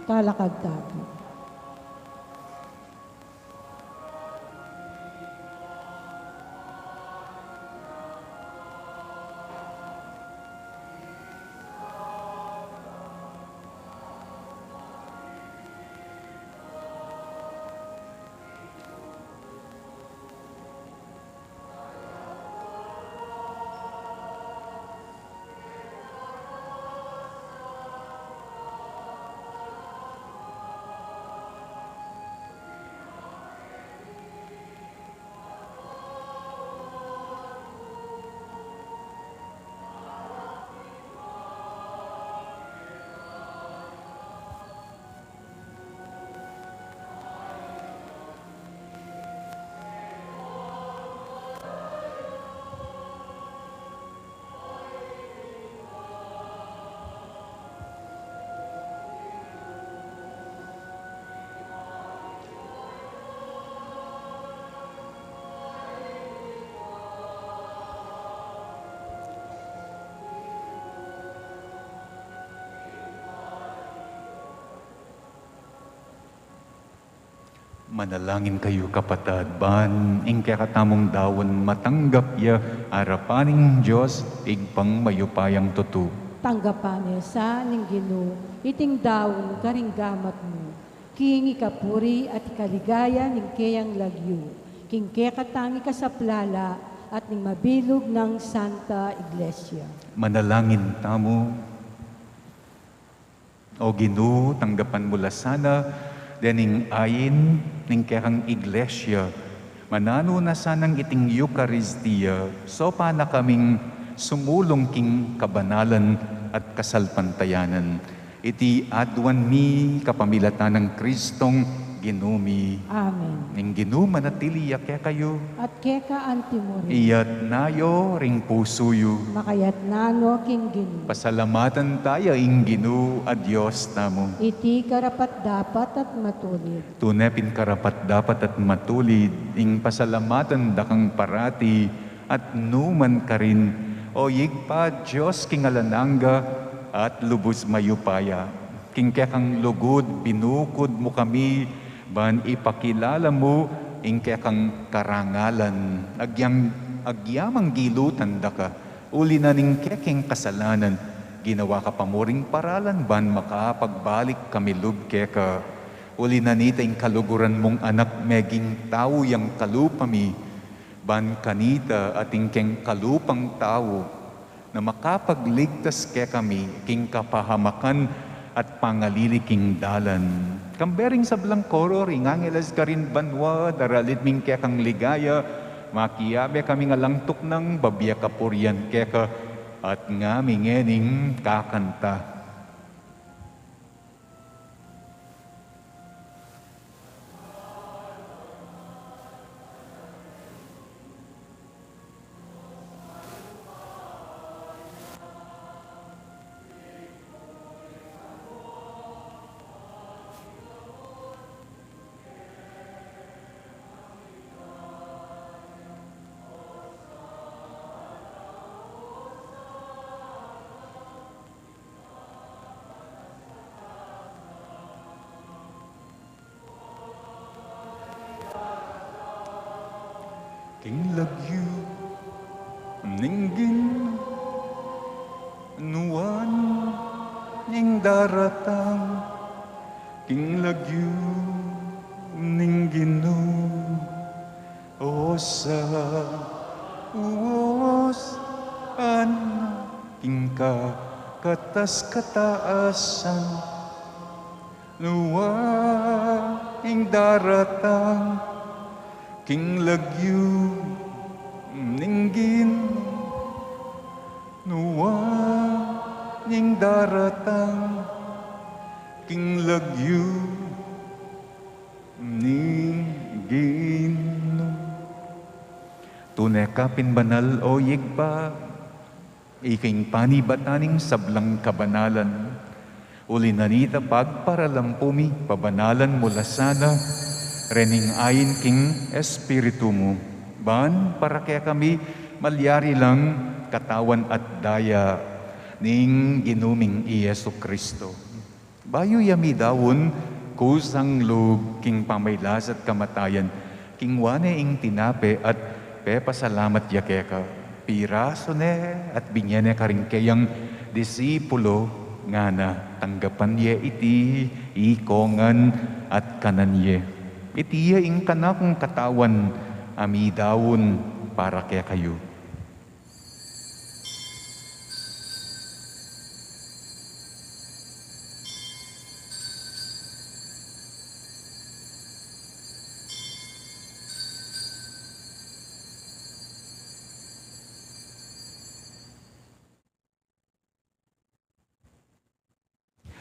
Talakad tabi. Manalangin kayu, kapatad, ban ing kekatamung daun matanggap ya arapan ning Dios, Ibpang mayupayang tutu. Tanggapan na sa ning Ginu iting daun karing gamat mu, king ikapuri at ikaligaya ning keyang lagyu, king kekatang ikasaplala at ning mabilug nang Santa Iglesia. Manalangin tamu. O Ginu, tanggapan mu la sana dening ain ning kekang Iglesia. Mananu na sanang iting Eukaristia, saupan na kaming sumulung king kabanalan at kasalpantayanan. Iti aduan mi kapamilatan nang Kristong Ginu mi. Amen. Ing Ginu manatili ya kekayu. At keka antimurin. Iyatna yu ring pusu yu. Makayatna no king Ginu. Pasalamatan taya ing Ginu a Dios tamu. Iti karapat-dapat at matulid. Tune pin karapat-dapat at matulid ing pasalamatan da kang parati at nu man karin, O Ibpa, Dios king alang angga at lubus mayupaya. King kekang lugud binukud mu kami ban ipakilala mu ing kekang karangalan. Agyang, agyamang gilutan da ka, uli na ning kekeng kasalanan, ginawa ka pa mu ring paralan ban makapagbalik kami lub keka. Uli na nita ing kaluguran mung Anak meging tau yang kalupa mi, ban kanita at ing keng kalupang tau na makapagligtas kekami king kapahamakan at pangalili king dalan. Kambe ring sablang koro ring angeles karin banua, daralit ming kekang ligaya, makiabe kaming alang tuknang babie kapurian keka, at ngami ngening kakanta. King lagyu ning Ginu, nuan ing daratang. King lagyu ning Ginu, Hosanna, Hosanna king kakatas-katasan. Nuan ing daratang king lagyu ning Ginu. Nuan ing daratang king lagyu ning Ginu. Tune ka pin banal, o Ibpa, ika ing panibatan ning sablang kabanalan. Uli na nita pagparalampu mi, pabanalan mu la sana rening ain king Espiritu mu, ban para kekami malyari lang katawan at daya ning Ginu ming i Jesu Kristo. Bayu ya midaun, kusang lub king pamailas at kamatayan, kingwa ne ing tinape at pepasalamat ya keka. Pirasu ne at binye ne karing keyang disipulo, ngana, tanggapan ye iti ikongan at kanan ye. Iti ya ing kanakung katawan a midaun para kekayu.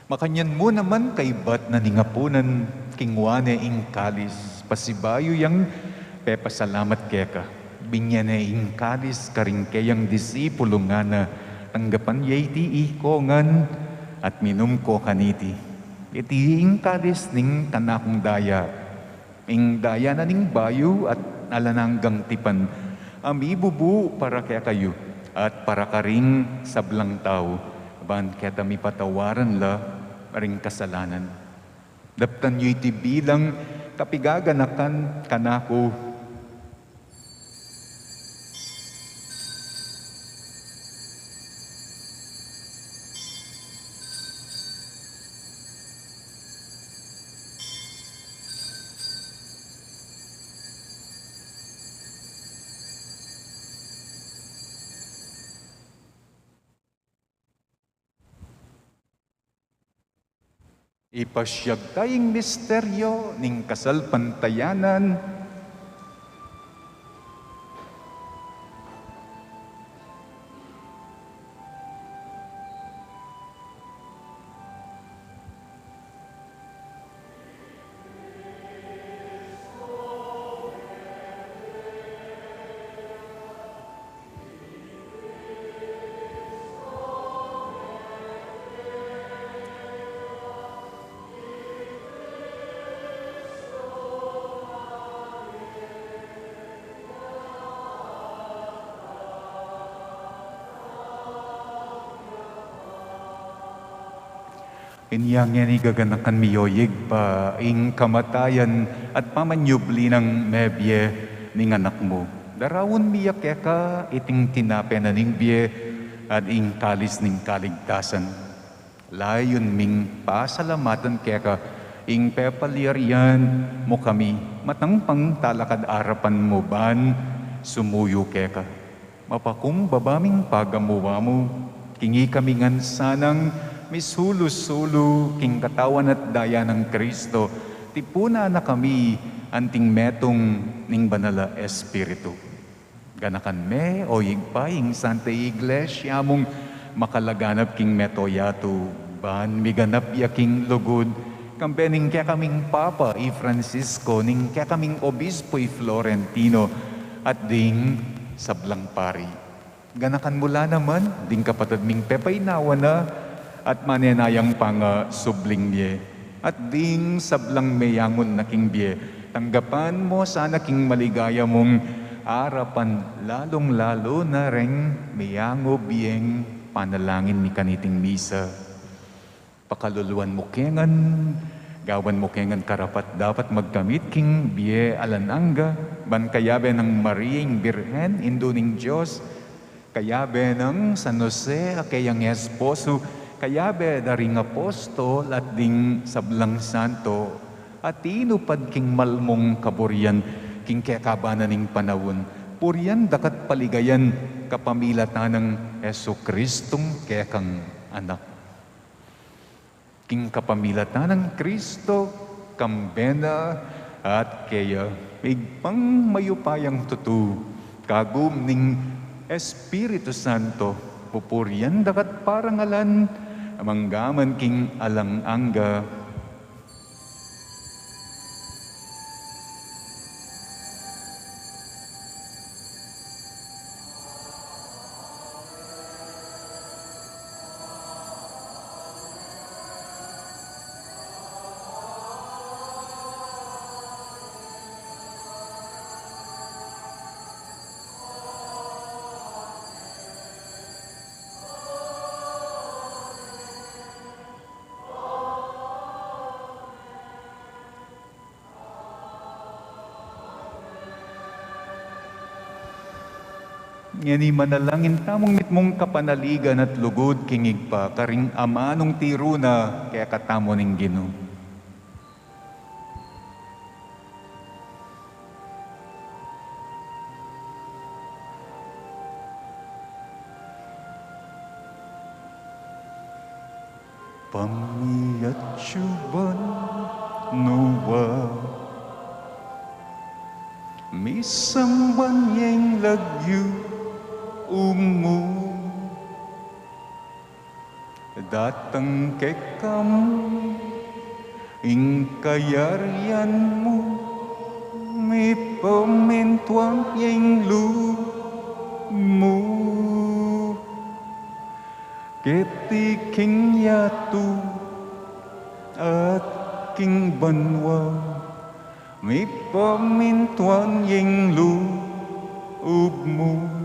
Makanyan mu naman kaibat na ning apunan, kingwa ne ing kalis, pasibayu yang pepasalamat keka. Binye ne ing kalis karing keyang disipulo, ngana, tanggapan ye iti ikongan at minum ko kaniti. Iti ing kalis ning kanakung daya, ing daya na ning bayu at alang anggang tipan, a mibubu para kekayu at para karing sablang tau, ban keta mipatawaran la ring kasalanan. Daptan yu iti bilang kapigaganakan kanaku. Ipasiag ta ing misteryo ning kasalpantayanan. Inya ngeni gaganakan mi, o Ibpa, ing kamatayan at pamanyubli nang mebie ning Anak mu. Daraun mi ya keka iting tinape na ning bie at ing kalis ning kaligtasan. Layun ming pasalamatan keka ing pepalyarian mu kami, matangpang talakad arapan mu ban sumuyu keka. Mapakumbaba ming pagamuan mu, king ikami ngan sanang misulu-sulu king katawan at daya nang Kristo, tipunan na kami anting metung ning Banal a Espiritu. Ganakan me, o Ibpa, ing Santa Iglesia mung makalaganap king mabilug a yatu, ban miganap ya king lugud, kambe ning kekaming Papa i Francisco, ning kekaming Obispo i Florentino, at ding sablang pari. Ganakan mu la naman ding kapatad ming pepaynawa na at manenayang pangasubling mie, at ding sablang meyangu na king bie. Tanggapan mu sana king maligaya mung arapan, lalung-lalu na reng meyangu bieng panalangin mi kaniting misa. Pakaluluan mu ke ngan, gawan mu ke ngan karapat-dapat magkamit king bie alang angga, ban kayabe nang Maria ing Birhen, Indu ning Dios, kayabe nang San Jose a keyang esposo, kayabe da ring apostol at ding sablang santo a tinupad king malmung kaburian king kekaban na ning panaun, purian daka't paligayan kapamilatan nang Jesukristong kekang Anak. King kapamilatan nang Kristo, kambe na, at keya, Ibpang mayupayang tutu, kagum ning Espiritu Santo, pupurian daka't parangalan, manggaman king alang angga. Ngeni manalangin tamung mitmung kapanaligan at lugud king Ibpa, karing amanung tiru na kekatamu ning Ginu. Pamiatyu ban nu wa misamban ya ing lagyu mu, datang kekami ing kayarian mu, mipamintuan ya ing lub mu keti king yatu at king banua. Mipamintuan ya ing lub mu.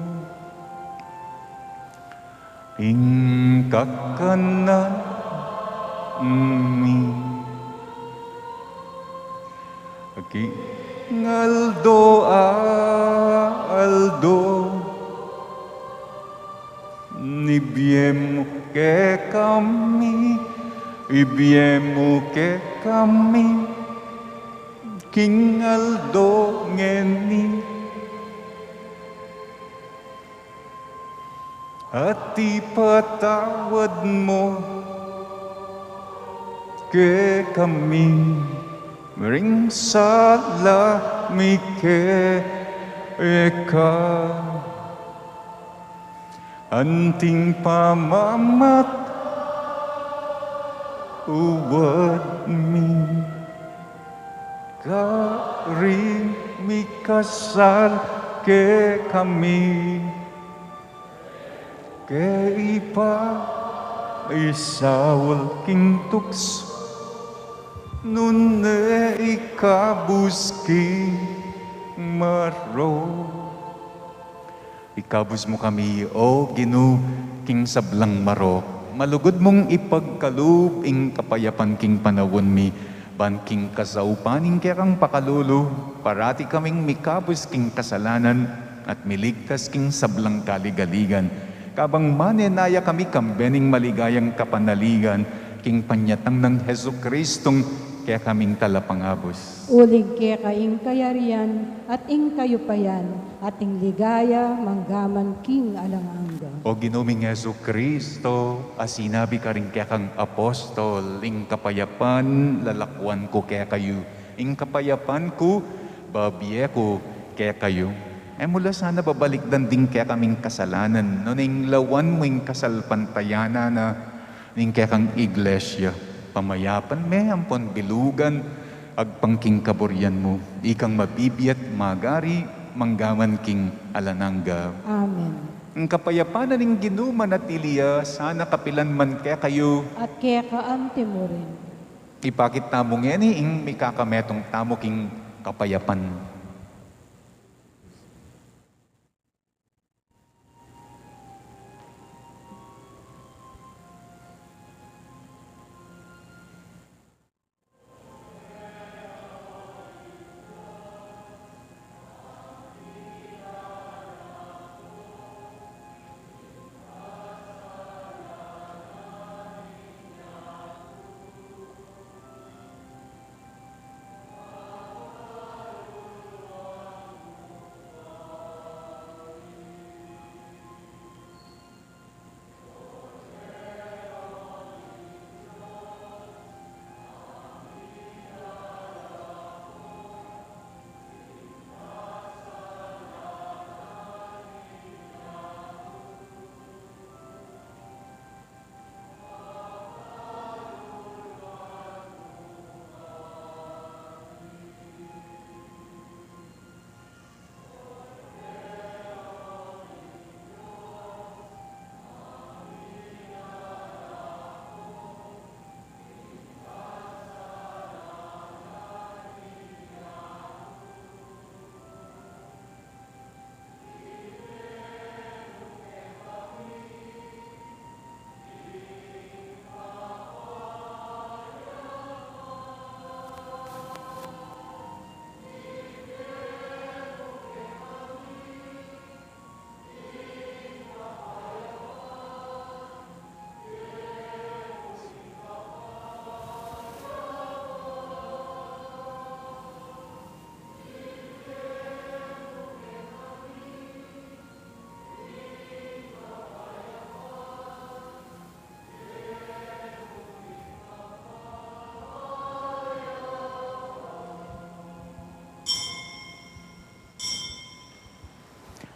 Ing kakanan mi king aldo-aldo ibie mu kekami, ibie mu kekami king aldo ngeni, at ipatawad mu kekami ring sala mi keka, anting pamamatawad mi karing mikasala kekami, ke ipaisaul king tuksu, nune ikabus king marok. Ikabus mu kami, O Ginu, king sablang marok. Malugud mung ipagkalub ing kapayapan king panaun mi, ban king kasaupan ning kekang pakalulu, parati kaming mikabus king kasalanan at miligtas king sablang kaligaligan. Kabang manenaya kami kambe ning maligayang kapanaligan, king panyatang nang Jesucristong kekaming Talapangabus. Uling keka ing kayarian, at ing kayupayan, at ing ligaya, manggaman king alang angga. O Ginu ming Jesucristo, a sinabi karing kekang apostol, ing kapayapan lalakwan ku kekayu, ing kapayapan ku babie ku kekayu. E mu la sana babalikdan ding kekaming kasalanan, nune ing lawan mu ing kasalpantayanan na ning kekang Iglesia. Pamayapan me ampon bilugan agpang king kaburian mu, ikang mabibie at magari manggaman king alang angga. Amen. Ing kapayapan na ning Ginu manatili ya sana kapilan man kekayu. At keka anti mu rin. Ipakit tamu ngeni ing mikakametung tamu king kapayapan.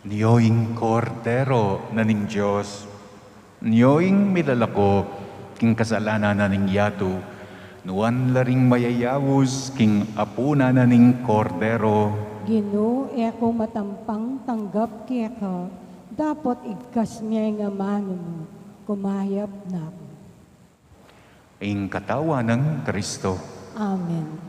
Nyo ing Kordero na ning Dios, nyo ing milalako king kasalanan na ning yatu, nuan la ring mayayaus king apunan na ning Kordero. Ginu, e ku matampang tanggap keka, dapot igkas me ing amanu mu, kumayap na ku. Ing katawan nang Kristo. Amen.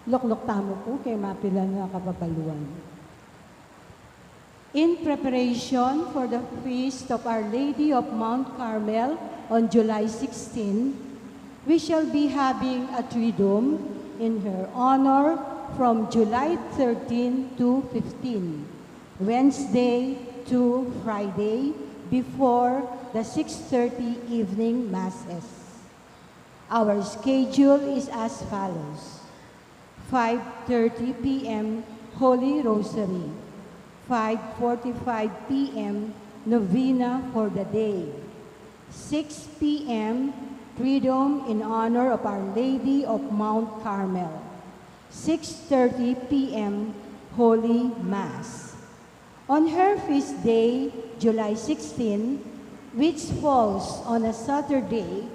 Lukluk tamu pu keng mapilan a kababaluan. In preparation for the feast of Our Lady of Mount Carmel on July sixteen, we shall be having a Triduum in her honor from July thirteen to fifteen, Wednesday to Friday, before the six thirty evening masses. Our schedule is as follows: five thirty p m Holy Rosary, five forty-five p m Novena for the day, six p m Triduum in honor of Our Lady of Mount Carmel, six thirty p m Holy Mass. On her feast day, July sixteen, which falls on a Saturday,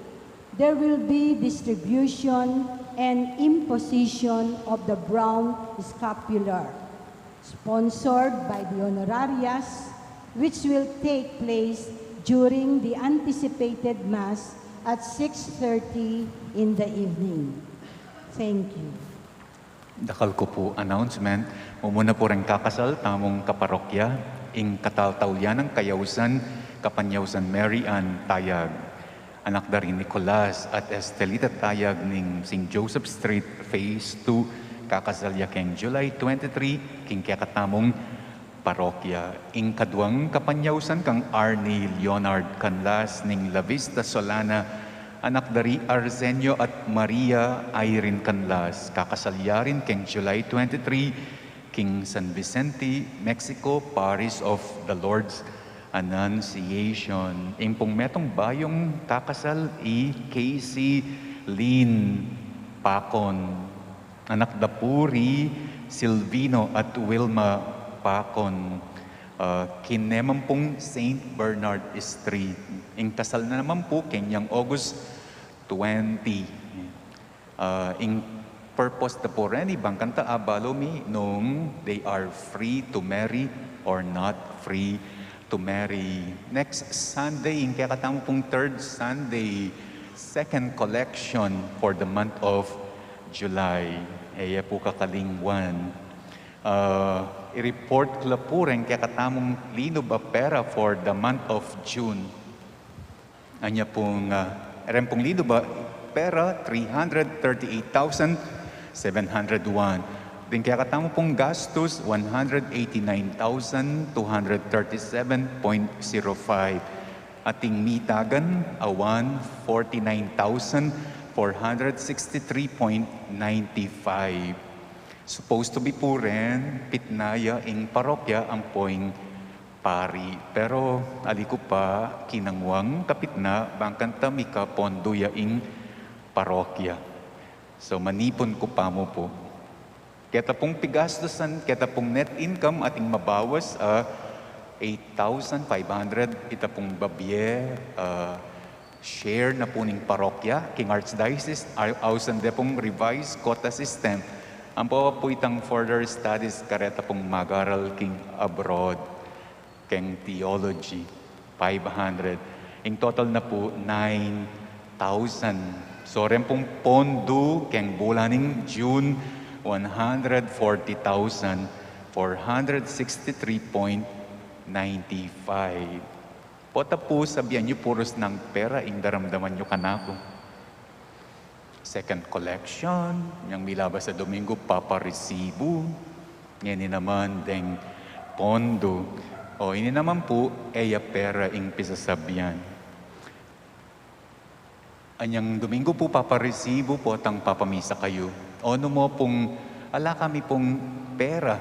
there will be distribution and imposition of the brown scapular, sponsored by the honorarias, which will take place during the anticipated Mass at six thirty in the evening. Thank you. Dakal ku pu announcement, mumuna pu reng kakasal tamung kaparokya, ing kataltaulian nang kayausan, Kapanyausan Mary Ann Tayag, anak da ring Nicolas at Estelita Tayag ning Saint Joseph Street, Phase two, kakasal ya keng July twenty-three, king kekatamung parokya. Ing kaduang kapanyausan kang Arnie Leonard Canlas ning La Vista Solana, anak da ri Arsenio at Maria Irene Canlas, kakasal ya rin keng July twenty-three, king San Vicente, Mexico, Parish of the Lord's Annunciation. Ing pung metung bayung kakasal i Casey Lynn Pacon, anak da pu ri Silvino at Wilma Pacon, ah, king neman pung Saint Bernard Street. Ing kasal na naman pu kenyang August twenty. Ah, ing purpose da pu reni, bang kanta abalu mi nung they are free to marry or not free to marry. Next Sunday, ing kekatamu pung third Sunday, second collection for the month of July. E ya pu kakalingwan. Ah, i-report ku la pu reng kekatamung linub a pera for the month of June. Anya pung, ah, reng pung linub a pera, three hundred thirty-eight thousand seven hundred one. Ding kekatamu pung gastus, one hundred eighty-nine thousand two hundred thirty-seven point zero five. Ating mitagan a one forty-nine thousand four hundred sixty-three point ninety-five. Supposed to be pu ren, pitna ya ing parokya ampo ing pari. Pero ali ku pa kinanguang kapitna, bang kanta mika pondo ya ing parokya. So, manipun ku pa mu pu. Keta pung pigastusan, keta pung net income ating mabawas a eight thousand five hundred, ita pung babie, ah, share na pu ning parokya king Archdiocese, au-, ausan de pung revised quota system. Ampo pu itang further studies kareta pung mag-aral king abroad, keng theology, five hundred. Ing total na pu, nine thousand. So, reng pung pondo keng bulan ning June, one hundred forty thousand four hundred sixty-three point ninety-five. Pota pu, sabian yu purus nang pera ing daramdaman yu kanaku. Second collection, yang milabas a Domingo, paparesibo. Ngeni naman deng pondo. O, ini naman pu, e ya pera ing pisasabian. Anyang Domingo pu, paparesibo potang papamisa kayu. O, nu mu pung ala kami pung pera,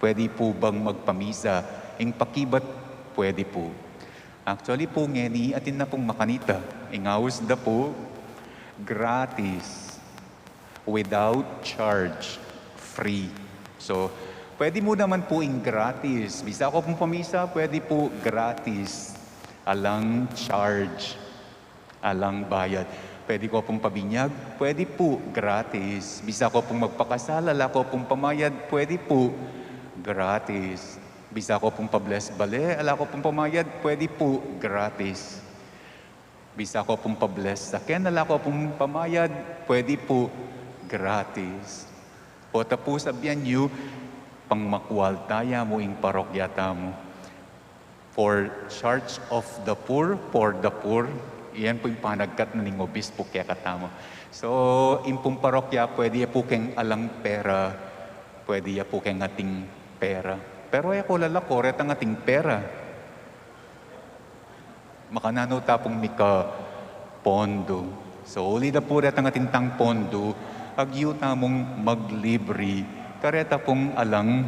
pwede pu bang magpamisa? Ing pakibat, pwede pu. Actually pu, ngeni atin na pung makanita. Ing aus da pu, gratis. Without charge, free. So, pwede mu naman pu ing gratis. Bisa ko pung pamisa, pwede pu gratis. Alang charge. Alang bayad. Pwede ko pung pabinyag, pwede pu gratis. Bisa ko pung magpakasal, ala ko pung pamayad, pwede pu gratis. Bisa ko pung pa-bless bale, ala ko pung pamayad, pwede pu gratis. Bisa ko pung pa-bless saken, ala ko pung pamayad, pwede pu gratis. Pota pu sabian yu, pangmakwal ta ya mu ing parokya tamu. For Church of the Poor, for the poor, iyan pu ing panagkat na ning obispo kekatamu. So, ing pung parokya, pwede ya pu keng alang pera, pwede ya pu keng ating pera. Pero e ko lalako, retang ating pera. Makananu ta pung mika pondo. So, uli da pu retang ating tang pondo, agyu tamung maglibre kareta pung alang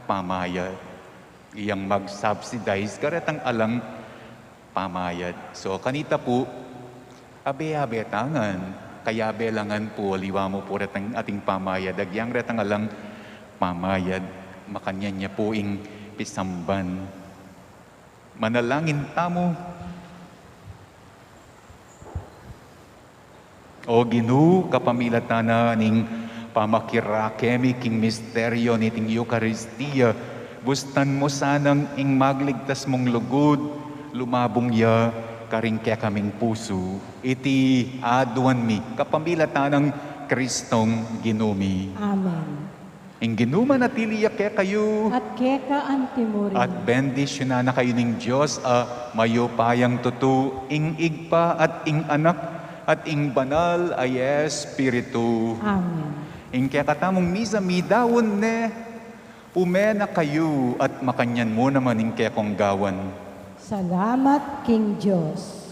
pamayad. Iyang mag-subsidize karetang alang pamayad. So, kanita pu, abe-abe ta ngan, kayabe la ngan pu, aliwa mu pu retang ating pamayad, agyang retang alang pamayad, makanyan ya pu ing pisamban. Manalangin tamu. O Ginu, kapamilatan na ning pamakirake mi king misteryo niting Eukaristia, bustan mu sanang ing magligtas mung lugud, lumabung ya karing kekaming pusu. Iti aduan mi kapamilatan nang Kristong Ginu mi. Amen. Ing Ginu manatili ya kekayu. At keka antimurin. At bendisyunan na kayu ning Dios a mayupayang tutu, ing Ibpa at ing Anak at ing Banal a Espiritu. Amen. Ing kekatamung misa midaun ne, ume na kayu at makanyan mu naman ing kekong gawan. Salamat king Dios.